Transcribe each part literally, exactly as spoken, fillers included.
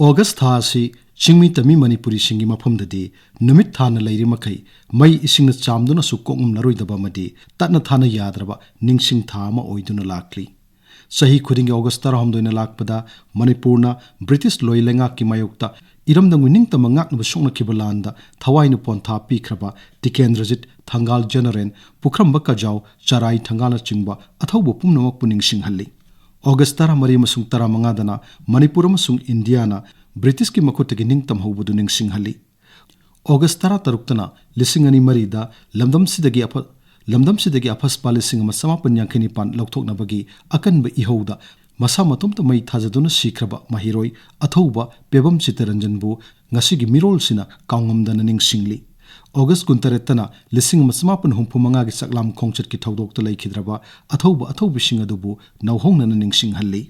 August ꯊꯥ ꯑꯁꯤ ꯆꯤꯡꯃꯤ ꯇꯝꯃꯤ ꯃꯅꯤꯄꯨꯔꯤꯁꯤꯡꯒꯤ ꯃꯐꯝꯗꯗꯤ ꯅꯨꯃꯤꯠ ꯊꯥꯅ ꯂꯩꯔꯤ ꯃꯈꯩ ꯃꯩ ꯏꯁꯤꯡꯅ ꯆꯥꯝꯗꯨꯅꯁꯨ ꯀꯣꯛꯉꯝꯂꯔꯣꯏꯗꯕ ꯑꯃꯗꯤ ꯇꯠꯅ ꯊꯥꯅ ꯌꯥꯗ꯭ꯔꯕ ꯅꯤꯡꯁꯤꯡ ꯊꯥ ꯑꯃ ꯑꯣꯏꯗꯨꯅ ꯂꯥꯛꯂꯤ꯫ ꯆꯍꯤ ꯈꯨꯗꯤꯡꯒꯤ ꯑꯣꯒꯁ ꯇꯔꯥꯍꯨꯝꯗꯣꯏꯅ ꯂꯥꯛꯄꯗ ꯃꯅꯤꯄꯨꯔꯅ ꯕ꯭ꯔꯤꯇꯤꯁ ꯂꯣꯏ ꯂꯩꯉꯥꯛꯀꯤ ꯃꯥꯌꯣꯛꯇ ꯏꯔꯝꯗꯝꯒꯤ ꯅꯤꯡꯇꯝꯕ ꯉꯥꯛꯅꯕ ꯁꯣꯛꯅꯈꯤꯕ ꯂꯥꯟꯗ ꯊꯋꯥꯏꯅ ꯄꯣꯟꯊꯥ ꯄꯤꯈ꯭ꯔꯕ ꯇꯤꯀꯦꯟꯗ꯭ꯔꯖꯤꯠ, ꯊꯪꯒꯥꯜ ꯖꯦꯅꯔꯦꯜ, ꯄꯨꯈ꯭ꯔꯝꯕ ꯀꯖꯥꯎ, ꯆꯔꯥꯏ ꯊꯪꯒꯥꯜꯅꯆꯤꯡꯕ ꯑꯊꯧꯕ ꯄꯨꯝꯅꯃꯛꯄꯨ ꯅꯤꯡꯁꯤꯡꯍꯜꯂꯤ꯫ ꯑꯣꯒꯁ ꯇꯔꯥꯃꯔꯤ ꯑꯃꯁꯨꯡ ꯇꯔꯥꯃꯉꯥꯗꯅ ꯃꯅꯤꯄꯨꯔ ꯑꯃꯁꯨꯡ ꯏꯟꯗꯤꯌꯥꯅ ꯕ꯭ꯔꯤꯇꯤꯁꯀꯤ ꯃꯈꯨꯠꯇꯒꯤ ꯅꯤꯡꯇꯝꯍꯧꯕꯗꯨ ꯅꯤꯡꯁꯤꯡꯍꯜꯂꯤ꯫ ꯑꯣꯒꯁ ꯇꯔꯥꯇꯔꯨꯛꯇꯅ ꯂꯤꯁꯤꯡ ꯑꯅꯤ ꯃꯔꯤꯗ ꯂꯝꯗꯝꯁꯤꯗꯒꯤ ꯑꯐ-, ꯂꯝꯗꯝꯁꯤꯗꯒꯤ ꯑꯐꯁꯄꯥ ꯂꯤꯁꯤꯡ ꯑꯃ ꯆꯃꯥꯄꯟ ꯌꯥꯡꯈꯩ ꯅꯤꯄꯥꯟ ꯂꯧꯊꯣꯛꯅꯕꯒꯤ ꯑꯀꯟꯕ ꯏꯍꯧꯗ ꯃꯁꯥ ꯃꯇꯣꯝꯇ ꯃꯩ ꯊꯥꯖꯗꯨꯅ ꯁꯤꯈ꯭ꯔꯕ ꯃꯍꯩꯔꯣꯏ ꯑꯊꯧꯕ ꯄꯦꯕꯝ ꯆꯤꯇꯔꯟꯖꯟꯕꯨ ꯉꯁꯤꯒꯤ ꯃꯤꯔꯣꯜꯁꯤꯅ ꯀꯥꯎꯉꯝꯗꯅ ꯅꯤꯡꯁꯤꯡꯂꯤ꯫ ꯑꯣꯒꯁ ꯀꯨꯟꯇꯔꯦꯠꯇꯅ ꯂꯤꯁꯤꯡ ꯑꯃ ꯆꯃꯥꯄꯟ ꯍꯨꯝꯐꯨ ꯃꯉꯥꯒꯤ ꯆꯥꯛꯂꯥꯝ ꯈꯣꯡꯆꯠꯀꯤ ꯊꯧꯗꯣꯛꯇ ꯂꯩꯈꯤꯗ꯭ꯔꯕ ꯑꯊꯧꯕ ꯑꯊꯧꯕꯤꯁꯤꯡ ꯑꯗꯨꯕꯨ ꯅꯧꯍꯧꯅꯅ ꯅꯤꯡꯁꯤꯡꯍꯜꯂꯤ꯫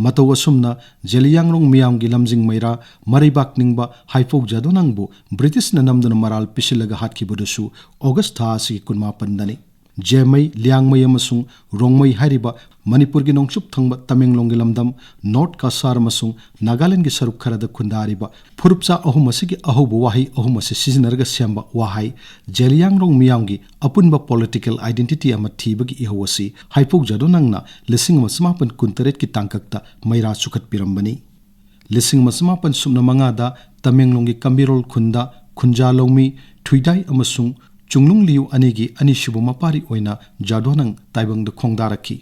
ꯃꯇꯧ ꯑꯁꯨꯝꯅ ꯖꯦꯂꯤꯌꯥꯡꯔꯣꯡ ꯃꯤꯌꯥꯝꯒꯤ ꯂꯝꯖꯤꯡ ꯃꯩꯔꯥ ꯃꯔꯩꯕꯥꯛ ꯅꯤꯡꯕ ꯍꯥꯏꯐꯧ ꯖꯥꯗꯣꯅꯥꯡꯕꯨ ꯕ꯭ꯔꯤꯇꯤꯁꯅ ꯅꯝꯗꯨꯅ ꯃꯔꯥꯜ ꯄꯤꯁꯤꯜꯂꯒ ꯍꯥꯠꯈꯤꯕꯗꯨꯁꯨ ꯑꯣꯒꯁ ꯊꯥ ꯑꯁꯤꯒꯤ ꯀꯨꯟꯃꯥꯄꯟꯗꯅꯤ꯫ ꯖꯦꯃꯩ, ꯂꯤꯌꯥꯡꯃꯩ ꯑꯃꯁꯨꯡ ꯔꯣꯡꯃꯩ ꯍꯥꯏꯔꯤꯕ ꯃꯅꯤꯄꯨꯔꯒꯤ ꯅꯣꯡꯆꯨꯞ ꯊꯪꯕ ꯇꯃꯦꯡꯂꯣꯡꯒꯤ ꯂꯝꯗꯝ, ꯅꯣꯔꯠ ꯀꯁꯥꯔ ꯑꯃꯁꯨꯡ ꯅꯥꯒꯥꯂꯦꯟꯒꯤ ꯁꯔꯨꯛ ꯈꯔꯗ ꯈꯨꯟꯗꯥꯔꯤꯕ ꯐꯨꯔꯨꯞꯆꯥ ꯑꯍꯨꯝ ꯑꯁꯤꯒꯤ ꯑꯍꯧꯕ ꯋꯥꯍꯩ ꯑꯍꯨꯝ ꯑꯁꯤ ꯁꯤꯖꯤꯟꯅꯔꯒ ꯁꯦꯝꯕ ꯋꯥꯍꯩ ꯖꯦꯂꯤꯌꯥꯡꯔꯣꯡ ꯃꯤꯌꯥꯝꯒꯤ ꯑꯄꯨꯟꯕ ꯄꯣꯂꯤꯇꯤꯀꯦꯜ ꯑꯥꯏꯗꯦꯟꯇꯤꯇꯤ ꯑꯃ ꯊꯤꯕꯒꯤ ꯏꯍꯧ ꯑꯁꯤ ꯍꯥꯏꯐꯧ ꯖꯥꯗꯣꯅꯥꯡꯅ ꯂꯤꯁꯤꯡ ꯑꯃ ꯆꯃꯥꯄꯟ ꯀꯨꯟꯇꯔꯦꯠꯀꯤ ꯇꯥꯡꯀꯛꯇ ꯃꯩꯔꯥ ꯆꯨꯈꯠꯄꯤꯔꯝꯕꯅꯤ꯫ ꯂꯤꯁꯤꯡ ꯑꯃ ꯆꯃꯥꯄꯟ ꯁꯨꯞꯅ ꯃꯉꯥꯗ ꯇꯃꯦꯡꯂꯣꯡꯒꯤ ꯀꯝꯕꯤꯔꯣꯜ ꯈꯨꯟꯗ ꯈꯨꯟꯖꯥ ꯂꯧꯃꯤ ꯊꯨꯏꯗꯥꯏ ꯑꯃꯁꯨꯡ ꯆꯨꯡꯂꯨꯡ ꯂꯤꯌꯨ ꯑꯅꯤꯒꯤ ꯑꯅꯤꯁꯨꯕ ꯃꯄꯥꯔꯤ ꯑꯣꯏꯅ ꯖꯥꯗꯣꯅꯥꯡ ꯇꯥꯏꯕꯪꯗ ꯈꯣꯡꯗꯥꯔꯛꯈꯤ꯫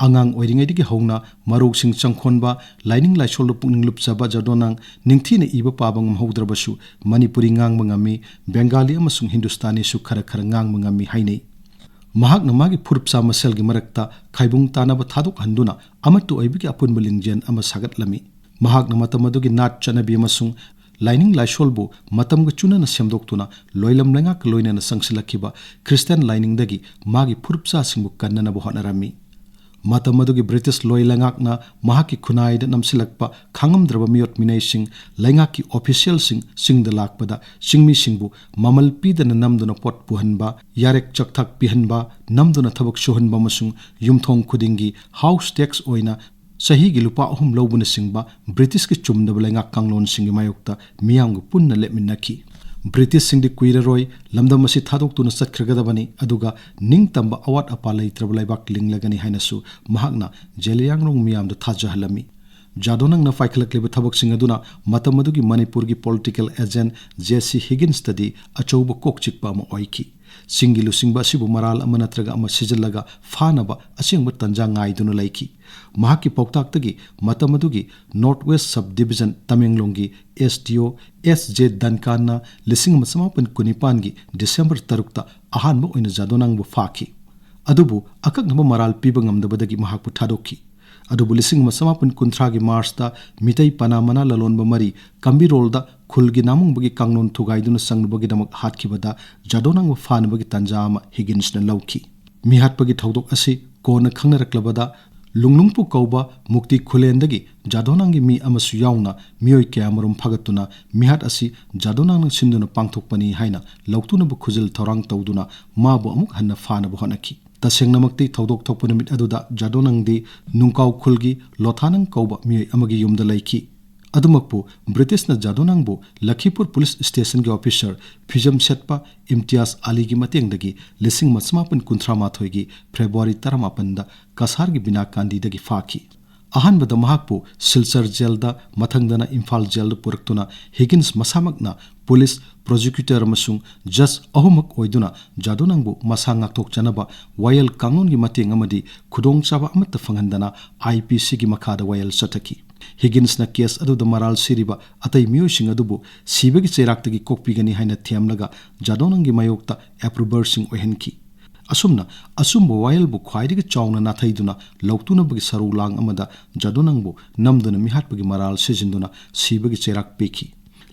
ꯑꯉꯥꯡ ꯑꯣꯏꯔꯤꯉꯩꯗꯒꯤ ꯍꯧꯅ ꯃꯔꯧꯁꯤꯡ ꯆꯪꯈꯣꯟꯕ, ꯂꯥꯏꯅꯤꯡ ꯂꯥꯏꯁꯣꯜꯗ ꯄꯨꯛꯅꯤꯡ ꯂꯨꯞꯆꯕ ꯖꯥꯗꯣꯅꯥꯡ ꯅꯤꯡꯊꯤꯅ ꯏꯕ ꯄꯥꯕ ꯉꯝꯍꯧꯗ꯭ꯔꯕꯁꯨ ꯃꯅꯤꯄꯨꯔꯤ ꯉꯥꯡꯕ ꯉꯝꯃꯤ, ꯕꯦꯡꯒꯥꯂꯤ ꯑꯃꯁꯨꯡ ꯍꯤꯟꯗꯨꯁꯇꯥꯅꯤꯁꯨ ꯈꯔ ꯈꯔ ꯉꯥꯡꯕ ꯉꯝꯃꯤ ꯍꯥꯏꯅꯩ꯫ ꯃꯍꯥꯛꯅ ꯃꯥꯒꯤ ꯐꯨꯔꯨꯞꯆꯥ ꯃꯁꯦꯜꯒꯤ ꯃꯔꯛꯇ ꯈꯥꯏꯕꯨꯡ ꯇꯥꯅꯕ ꯊꯥꯗꯣꯛꯍꯟꯗꯨꯅ ꯑꯃꯠꯇ ꯑꯣꯏꯕꯒꯤ ꯑꯄꯨꯟꯕ ꯂꯤꯡꯖꯦꯜ ꯑꯃ ꯁꯥꯒꯠꯂꯝꯃꯤ꯫ ꯃꯍꯥꯛꯅ ꯃꯇꯝ ꯑꯗꯨꯒꯤ ꯅꯥꯠ ꯆꯠꯅꯕꯤ ꯑꯃꯁꯨꯡ ꯂꯥꯏꯅꯤꯡ ꯂꯥꯏꯁꯣꯜꯕꯨ ꯃꯇꯝꯒ ꯆꯨꯅꯅ ꯁꯦꯝꯗꯣꯛꯇꯨꯅ ꯂꯣꯏꯂꯝ ꯂꯩꯉꯥꯛꯀ ꯂꯣꯏꯅꯅ ꯆꯪꯁꯤꯜꯂꯛꯈꯤꯕ ꯈ꯭ꯔꯤꯁꯇꯤꯌꯥꯟ ꯂꯥꯏꯅꯤꯡꯗꯒꯤ ꯃꯥꯒꯤ ꯐꯨꯔꯨꯞꯆꯥꯁꯤꯡꯕꯨ ꯀꯟꯅꯅꯕ ꯍꯣꯠꯅꯔꯝꯃꯤ꯫ ꯃꯇꯝ ꯑꯗꯨꯒꯤ ꯕ꯭ꯔꯤꯇꯤꯁ ꯂꯣꯏ ꯂꯩꯉꯥꯛꯅ ꯃꯍꯥꯛꯀꯤ ꯈꯨꯟꯅꯥꯏꯗ ꯅꯝꯁꯤꯜꯂꯛꯄ ꯈꯥꯡꯉꯝꯗ꯭ꯔꯕ ꯃꯤꯑꯣꯠ ꯃꯤꯅꯩꯁꯤꯡ, ꯂꯩꯉꯥꯛꯀꯤ ꯑꯣꯐꯤꯁꯤꯌꯦꯜꯁꯤꯡ ꯆꯤꯡꯗ ꯂꯥꯛꯄꯗ ꯆꯤꯡꯃꯤꯁꯤꯡꯕꯨ ꯃꯃꯜ ꯄꯤꯗꯅ ꯅꯝꯗꯨꯅ ꯄꯣꯠ ꯄꯨꯍꯟꯕ, ꯌꯥꯔꯦꯛ ꯆꯥꯛꯊꯥꯛ ꯄꯤꯍꯟꯕ, ꯅꯝꯗꯨꯅ ꯊꯕꯛ ꯁꯨꯍꯟꯕ ꯑꯃꯁꯨꯡ ꯌꯨꯝꯊꯣꯡ ꯈꯨꯗꯤꯡꯒꯤ ꯍꯥꯎꯁ ꯇꯦꯛꯁ ꯑꯣꯏꯅ ꯆꯍꯤꯒꯤ ꯂꯨꯄꯥ ꯑꯍꯨꯝ ꯂꯧꯕꯅꯆꯤꯡꯕ ꯕ꯭ꯔꯤꯇꯤꯁꯀꯤ ꯆꯨꯝꯗꯕ ꯂꯩꯉꯥꯛ ꯀꯥꯡꯂꯣꯟꯁꯤꯡꯒꯤ ꯃꯥꯌꯣꯛꯇ ꯃꯤꯌꯥꯝꯒ ꯄꯨꯟꯅ ꯂꯦꯞꯃꯤꯟꯅꯈꯤ꯫ ꯕ꯭ꯔꯤꯇꯤꯁꯁꯤꯡꯗꯤ ꯀꯨꯏꯔꯔꯣꯏ ꯂꯝꯗꯝ ꯑꯁꯤ ꯊꯥꯗꯣꯛꯇꯨꯅ ꯆꯠꯈ꯭ꯔꯒꯗꯕꯅꯤ, ꯑꯗꯨꯒ ꯅꯤꯡꯇꯝꯕ ꯑꯋꯥꯠ ꯑꯄꯥ ꯂꯩꯇ꯭ꯔꯕ ꯂꯩꯕꯥꯛ ꯂꯤꯡꯂꯒꯅꯤ ꯍꯥꯏꯅꯁꯨ ꯃꯍꯥꯛꯅ ꯖꯦꯂꯤꯌꯥꯡꯔꯣꯡ ꯃꯤꯌꯥꯝꯗ ꯊꯥꯖꯍꯜꯂꯝꯃꯤ꯫ ꯖꯥꯗꯣꯅꯪꯅ ꯄꯥꯏꯈꯠꯂꯛꯂꯤꯕ ꯊꯕꯛꯁꯤꯡ ꯑꯗꯨꯅ ꯃꯇꯝ ꯑꯗꯨꯒꯤ ꯃꯅꯤꯄꯨꯔꯒꯤ political agent J C ꯍꯤꯒꯤꯟꯁꯇꯗꯤ ꯑꯆꯧꯕ ꯀꯣꯛ ꯆꯤꯛꯄ ꯑꯃ ꯑꯣꯏꯈꯤ꯫ ꯆꯤꯡꯒꯤ ꯂꯨꯆꯤꯡꯕ ꯑꯁꯤꯕꯨ ꯃꯔꯥꯜ ꯑꯃ ꯅꯠꯇ꯭ꯔꯒ ꯑꯃ ꯁꯤꯖꯤꯜꯂꯒ ꯐꯥꯅꯕ ꯑꯁꯦꯡꯕ ꯇꯟꯖꯥ ꯉꯥꯏꯗꯨꯅ ꯂꯩꯈꯤ꯫ ꯃꯍꯥꯛꯀꯤ ꯄꯥꯎꯇꯥꯛꯇꯒꯤ ꯃꯇꯝ ꯑꯗꯨꯒꯤ North West Sub Division ꯇꯃꯦꯡꯂꯣꯡꯒꯤ S D O S J ꯗꯟꯀꯥꯟꯅ ꯂꯤꯁꯤꯡ ꯑꯃ ꯆꯃꯥꯄꯟ ꯀꯨꯟꯅꯤꯄꯥꯟꯒꯤ ꯗꯤꯁꯦꯝꯕꯔ ꯇꯔꯨꯛꯇ ꯑꯍꯥꯟꯕ ꯑꯣꯏꯅ ꯖꯥꯗꯣꯅꯥꯡꯕꯨ ꯐꯥꯈꯤ꯫ ꯑꯗꯨꯕꯨ ꯑꯀꯛꯅꯕ ꯃꯔꯥꯜ ꯄꯤꯕ ꯉꯝꯗꯕꯗꯒꯤ ꯃꯍꯥꯛꯄꯨ ꯊꯥꯗꯣꯛꯈꯤ꯫ ꯑꯗꯨꯕꯨ ꯂꯤꯁꯤꯡ ꯑꯃ ꯆꯃꯥꯄꯟ ꯀꯨꯟꯊ꯭ꯔꯥꯒꯤ ꯃꯥꯔꯆꯇ ꯃꯤꯇꯩ ꯄꯅꯥ ꯃꯅꯥ ꯂꯂꯣꯟꯕ ꯃꯔꯤ ꯀꯝꯕꯤꯔꯣꯜꯗ ꯈꯨꯜꯒꯤ ꯅꯥꯃꯨꯡꯕꯒꯤ ꯀꯥꯡꯂꯣꯟ ꯊꯨꯒꯥꯏꯗꯨꯅ ꯆꯪꯂꯨꯕꯒꯤꯗꯃꯛ ꯍꯥꯠꯈꯤꯕꯗ ꯖꯥꯗꯣꯅꯥꯡꯕꯨ ꯐꯥꯅꯕꯒꯤ ꯇꯥꯟꯖꯥ ꯑꯃ ꯍꯤꯒꯤꯟꯁꯅ ꯂꯧꯈꯤ꯫ ꯃꯤꯍꯥꯠꯄꯒꯤ ꯊꯧꯗꯣꯛ ꯑꯁꯤ ꯀꯣꯟꯅ ꯈꯪꯅꯔꯛꯂꯕꯗ ꯂꯨꯡꯂꯨꯡꯄꯨ ꯀꯧꯕ ꯃꯨꯛꯇꯤ ꯈꯨꯂꯦꯟꯗꯒꯤ ꯖꯥꯗꯣꯅꯥꯡꯒꯤ ꯃꯤ ꯑꯃꯁꯨ ꯌꯥꯎꯅ ꯃꯤꯑꯣꯏ ꯀꯌꯥꯃꯔꯨꯝ ꯐꯥꯒꯠꯇꯨꯅ ꯃꯤꯍꯥꯠ ꯑꯁꯤ ꯖꯥꯗꯣꯅꯥꯡꯅ ꯁꯤꯟꯗꯨꯅ ꯄꯥꯡꯊꯣꯛꯄꯅꯤ ꯍꯥꯏꯅ ꯂꯧꯇꯨꯅꯕ ꯈꯨꯖꯤꯜ ꯊꯧꯔꯥꯡ ꯇꯧꯗꯨꯅ ꯃꯥꯕꯨ ꯑꯃꯨꯛ ꯍꯟꯅ ꯐꯥꯅꯕ ꯍꯣꯠꯅꯈꯤ꯫ ꯇꯁꯦꯡꯅꯃꯛꯇꯤ ꯊꯧꯗꯣꯛ ꯊꯣꯛꯄ ꯅꯨꯃꯤꯠ ꯑꯗꯨꯗ ꯖꯥꯗꯣꯅꯥꯡꯗꯤ ꯅꯨꯡꯀꯥꯎ ꯈꯨꯜꯒꯤ ꯂꯣꯊꯥꯅꯪ ꯀꯧꯕ ꯃꯤꯑꯣꯏ ꯑꯃꯒꯤ ꯌꯨꯝꯗ ꯂꯩꯈꯤ꯫ ꯑꯗꯨꯃꯛꯄꯨ ꯕ꯭ꯔꯤꯇꯤꯁꯅ ꯖꯥꯗꯣꯅꯥꯡꯕꯨ ꯂꯈꯤꯄꯨꯔ ꯄꯨꯂꯤꯁ ꯁ꯭ꯇꯦꯁꯟꯒꯤ ꯑꯣꯐꯤꯁꯔ ꯐꯤꯖꯝ ꯁꯦꯠꯄ ꯏꯝꯇꯤꯌꯥꯖ ꯑꯂꯤꯒꯤ ꯃꯇꯦꯡꯗꯒꯤ ꯂꯤꯁꯤꯡ ꯑꯃ ꯆꯃꯥꯄꯟ ꯀꯨꯟꯊ꯭ꯔꯥ ꯃꯥꯊꯣꯏꯒꯤ ꯐꯦꯕ꯭ꯔꯨꯋꯥꯔꯤ ꯇꯔꯥꯃꯥꯄꯟꯗ ꯀꯁꯥꯔꯒꯤ ꯕꯤꯅꯥ ꯀꯥꯟꯗꯤꯗꯒꯤ ꯐꯥꯈꯤ꯫ ꯑꯍꯥꯟꯕꯗ ꯃꯍꯥꯛꯄꯨ ꯁꯤꯜꯆꯔ ꯖꯦꯜꯗ, ꯃꯊꯪꯗꯅ ꯏꯝꯐꯥꯜ ꯖꯦꯜꯗ ꯄꯨꯔꯛꯇꯨꯅ ꯍꯤꯒꯤꯟꯁ ꯃꯁꯥꯃꯛꯅ ꯄꯨꯂꯤꯁ, ꯄ꯭ꯔꯣꯁꯤꯀ꯭ꯌꯨꯇꯔ ꯑꯃꯁꯨꯡ ꯖꯖ ꯑꯍꯨꯝꯃꯛ ꯑꯣꯏꯗꯨꯅ ꯖꯥꯗꯣꯅꯥꯡꯕꯨ ꯃꯁꯥ ꯉꯥꯛꯊꯣꯛꯆꯅꯕ ꯋꯥꯌꯦꯜ ꯀꯥꯡꯂꯣꯟꯒꯤ ꯃꯇꯦꯡ ꯑꯃꯗꯤ ꯈꯨꯗꯣꯡꯆꯥꯕ ꯑꯃꯠꯇ ꯐꯪꯍꯟꯗꯅ I P Cꯒꯤ ꯃꯈꯥꯗ ꯋꯥꯌꯦꯜ ꯆꯠꯊꯈꯤ꯫ ꯍꯤꯒꯤꯟꯁꯅ ꯀꯦꯁ ꯑꯗꯨꯗ ꯃꯔꯥꯜ ꯁꯤꯔꯤꯕ ꯑꯇꯩ ꯃꯤꯑꯣꯏꯁꯤꯡ ꯑꯗꯨꯕꯨ ꯁꯤꯕꯒꯤ ꯆꯩꯔꯥꯛꯇꯒꯤ ꯀꯣꯛꯄꯤꯒꯅꯤ ꯍꯥꯏꯅ ꯊꯦꯝꯂꯒ ꯖꯥꯗꯣꯅꯥꯡꯒꯤ ꯃꯥꯌꯣꯛꯇ ꯑꯦꯄ꯭ꯔꯨꯚꯔꯁꯤꯡ ꯑꯣꯏꯍꯟꯈꯤ꯫ ꯑꯁꯨꯝꯅ ꯑꯆꯨꯝꯕ ꯋꯥꯌꯦꯜꯕꯨ ꯈ꯭ꯋꯥꯏꯗꯒꯤ ꯆꯥꯎꯅ ꯅꯥꯊꯩꯗꯨꯅ ꯂꯧꯇꯨꯅꯕꯒꯤ ꯁꯔꯧ ꯂꯥꯡ ꯑꯃꯗ ꯖꯥꯗꯣꯅꯥꯡꯕꯨ ꯅꯝꯗꯨꯅ ꯃꯤꯍꯥꯠꯄꯒꯤ ꯃꯔꯥꯜ ꯁꯤꯖꯤꯟꯗꯨꯅ ꯁꯤꯕꯒꯤ ꯆꯩꯔꯥꯛ ꯄꯤꯈꯤ꯫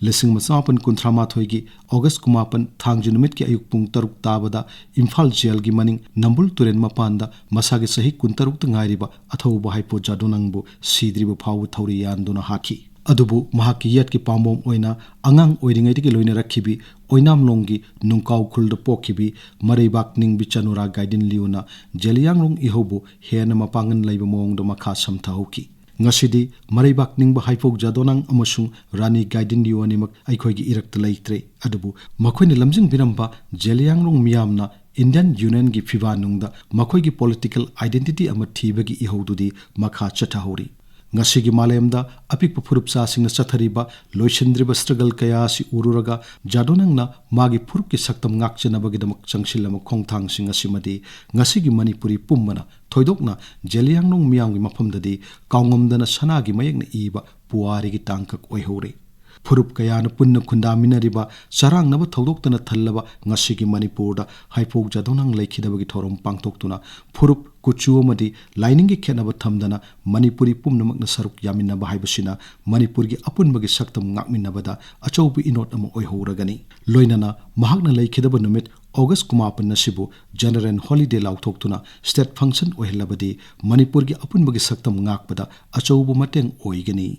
ꯂꯤꯁꯤꯡ ꯑꯃ ꯆꯃꯥꯄꯟ ꯀꯨꯟꯊ꯭ꯔꯥ ꯃꯥꯊꯣꯏꯒꯤ ꯑꯣꯒꯁ ꯀꯨꯟꯃꯥꯄꯟ, ꯊꯥꯡꯖ ꯅꯨꯃꯤꯠꯀꯤ ꯑꯌꯨꯛ ꯄꯨꯡ ꯇꯔꯨꯛ ꯇꯥꯕꯗ ꯏꯝꯐꯥꯜ ꯖꯦꯜꯒꯤ ꯃꯅꯤꯡ ꯅꯝꯕꯨꯜ ꯇꯨꯔꯦꯜ ꯃꯄꯥꯟꯗ ꯃꯁꯥꯒꯤ ꯆꯍꯤ ꯀꯨꯟꯇꯔꯨꯛꯇ ꯉꯥꯏꯔꯤꯕ ꯑꯊꯧꯕ ꯍꯥꯏꯄꯣ ꯖꯥꯗꯣꯅꯥꯡꯕꯨ ꯁꯤꯗ꯭ꯔꯤꯕ ꯐꯥꯎꯕ ꯊꯧꯔꯤ ꯌꯥꯟꯗꯨꯅ ꯍꯥꯠꯈꯤ꯫ ꯑꯗꯨꯕꯨ ꯃꯍꯥꯛꯀꯤ ꯌꯦꯠꯀꯤ ꯄꯥꯝꯕꯣꯝ ꯑꯣꯏꯅ ꯑꯉꯥꯡ ꯑꯣꯏꯔꯤꯉꯩꯗꯒꯤ ꯂꯣꯏꯅꯔꯛꯈꯤꯕꯤ ꯑꯣꯏꯅꯥꯝꯂꯣꯡꯒꯤ ꯅꯨꯡꯀꯥꯎ ꯈꯨꯜꯗ ꯄꯣꯛꯈꯤꯕꯤ ꯃꯔꯩꯕꯥꯛ ꯅꯤꯡꯕꯤ ꯆꯅꯨꯔꯥ ꯒꯥꯏꯗꯤꯟꯂꯤꯌꯨꯅ ꯖꯦꯂꯤꯌꯥꯡꯔꯣꯡ ꯏꯍꯧꯕꯨ ꯍꯦꯟꯅ ꯃꯄꯥꯡꯒꯜ ꯂꯩꯕ ꯃꯑꯣꯡꯗ ꯃꯈꯥ ꯁꯝꯊꯍꯧꯈꯤ꯫ ꯉꯁꯤꯗꯤ ꯃꯔꯩꯕꯥꯛ ꯅꯤꯡꯕ ꯍꯥꯏꯐꯧ ꯖꯥꯗꯣꯅꯥꯡ ꯑꯃꯁꯨꯡ ꯔꯥꯅꯤ ꯒꯥꯏꯗꯤꯟꯂꯤꯌꯨ ꯑꯅꯤꯃꯛ ꯑꯩꯈꯣꯏꯒꯤ ꯏꯔꯛꯇ ꯂꯩꯇ꯭ꯔꯦ꯫ ꯑꯗꯨꯕꯨ ꯃꯈꯣꯏꯅ ꯂꯝꯖꯤꯡꯕꯤꯔꯝꯕ ꯖꯦꯂꯤꯌꯥꯡꯔꯣꯡ ꯃꯤꯌꯥꯝꯅ ꯏꯟꯗꯤꯌꯟ ꯌꯨꯅꯤꯌꯟꯒꯤ ꯐꯤꯕꯥꯟꯅꯨꯡꯗ ꯃꯈꯣꯏꯒꯤ ꯄꯣꯂꯤꯇꯤꯀꯦꯜ ꯑꯥꯏꯗꯦꯟꯇꯤꯇꯤ ꯑꯃ ꯊꯤꯕꯒꯤ ꯏꯍꯧꯗꯨꯗꯤ ꯃꯈꯥ ꯆꯠꯊꯍꯧꯔꯤ꯫ ꯉꯁꯤꯒꯤ ꯃꯥꯂꯦꯝꯗ ꯑꯄꯤꯛꯄ ꯐꯨꯔꯨꯞ ꯆꯥꯁꯤꯡꯅ ꯆꯠꯊꯔꯤꯕ ꯂꯣꯏꯁꯤꯟꯗ꯭ꯔꯤꯕ ꯁ꯭ꯇ꯭ꯔꯒꯜ ꯀꯌꯥ ꯑꯁꯤ ꯎꯔꯨꯔꯒ ꯖꯥꯗꯣꯅꯪꯅ ꯃꯥꯒꯤ ꯐꯨꯔꯨꯞꯀꯤ ꯁꯛꯇꯝ ꯉꯥꯛꯆꯅꯕꯒꯤꯗꯃꯛ ꯆꯪꯁꯤꯜꯂꯕ ꯈꯣꯡꯊꯥꯡꯁꯤꯡ ꯑꯁꯤꯃꯗꯤ ꯉꯁꯤꯒꯤ ꯃꯅꯤꯄꯨꯔꯤ ꯄꯨꯝꯕꯅ, ꯊꯣꯏꯗꯣꯛꯅ ꯖꯦꯂꯤꯌꯥꯡꯔꯣꯡ ꯃꯤꯌꯥꯝꯒꯤ ꯃꯐꯝꯗꯗꯤ ꯀꯥꯎꯉꯝꯗꯅ ꯁꯅꯥꯒꯤ ꯃꯌꯦꯛꯅ ꯏꯕ ꯄꯨꯋꯥꯔꯤꯒꯤ ꯇꯥꯡꯀꯛ ꯑꯣꯏꯍꯧꯔꯦ꯫ ꯐꯨꯔꯨꯞ ꯀꯌꯥꯅ ꯄꯨꯟꯅ ꯈꯨꯟꯗꯥꯃꯤꯟꯅꯔꯤꯕ ꯆꯔꯥꯡꯅꯕ ꯊꯧꯗꯣꯛꯇꯅ ꯊꯜꯂꯕ ꯉꯁꯤꯒꯤ ꯃꯅꯤꯄꯨꯔꯗ ꯍꯥꯏꯐꯧ ꯖꯥꯗꯣꯅꯪ ꯂꯩꯈꯤꯗꯕꯒꯤ ꯊꯧꯔꯝ ꯄꯥꯡꯊꯣꯛꯇꯨꯅ ꯐꯨꯔꯨꯞ, ꯀꯨꯆꯨ ꯑꯃꯗꯤ ꯂꯥꯏꯅꯤꯡꯒꯤ ꯈꯦꯠꯅꯕ ꯊꯝꯗꯅ ꯃꯅꯤꯄꯨꯔꯤ ꯄꯨꯝꯅꯃꯛꯅ ꯁꯔꯨꯛ ꯌꯥꯃꯤꯟꯅꯕ ꯍꯥꯏꯕꯁꯤꯅ ꯃꯅꯤꯄꯨꯔꯒꯤ ꯑꯄꯨꯟꯕꯒꯤ ꯁꯛꯇꯝ ꯉꯥꯛꯃꯤꯟꯅꯕꯗ ꯑꯆꯧꯕ ꯏꯅꯣꯠ ꯑꯃ ꯑꯣꯏꯍꯧꯔꯒꯅꯤ꯫ ꯂꯣꯏꯅꯅ ꯃꯍꯥꯛꯅ ꯂꯩꯈꯤꯗꯕ ꯅꯨꯃꯤꯠ ꯑꯣꯒꯁ ꯀꯨꯟꯃꯥꯄꯟ ꯑꯁꯤꯕꯨ ꯖꯦꯅꯔꯦꯜ ꯍꯣꯂꯤꯗꯦ ꯂꯥꯎꯊꯣꯛꯇꯨꯅ ꯁ꯭ꯇꯦꯠ ꯐꯪꯁꯟ ꯑꯣꯏꯍꯜꯂꯕꯗꯤ ꯃꯅꯤꯄꯨꯔꯒꯤ ꯑꯄꯨꯟꯕꯒꯤ ꯁꯛꯇꯝ ꯉꯥꯛꯄꯗ ꯑꯆꯧꯕ ꯃꯇꯦꯡ ꯑꯣꯏꯒꯅꯤ꯫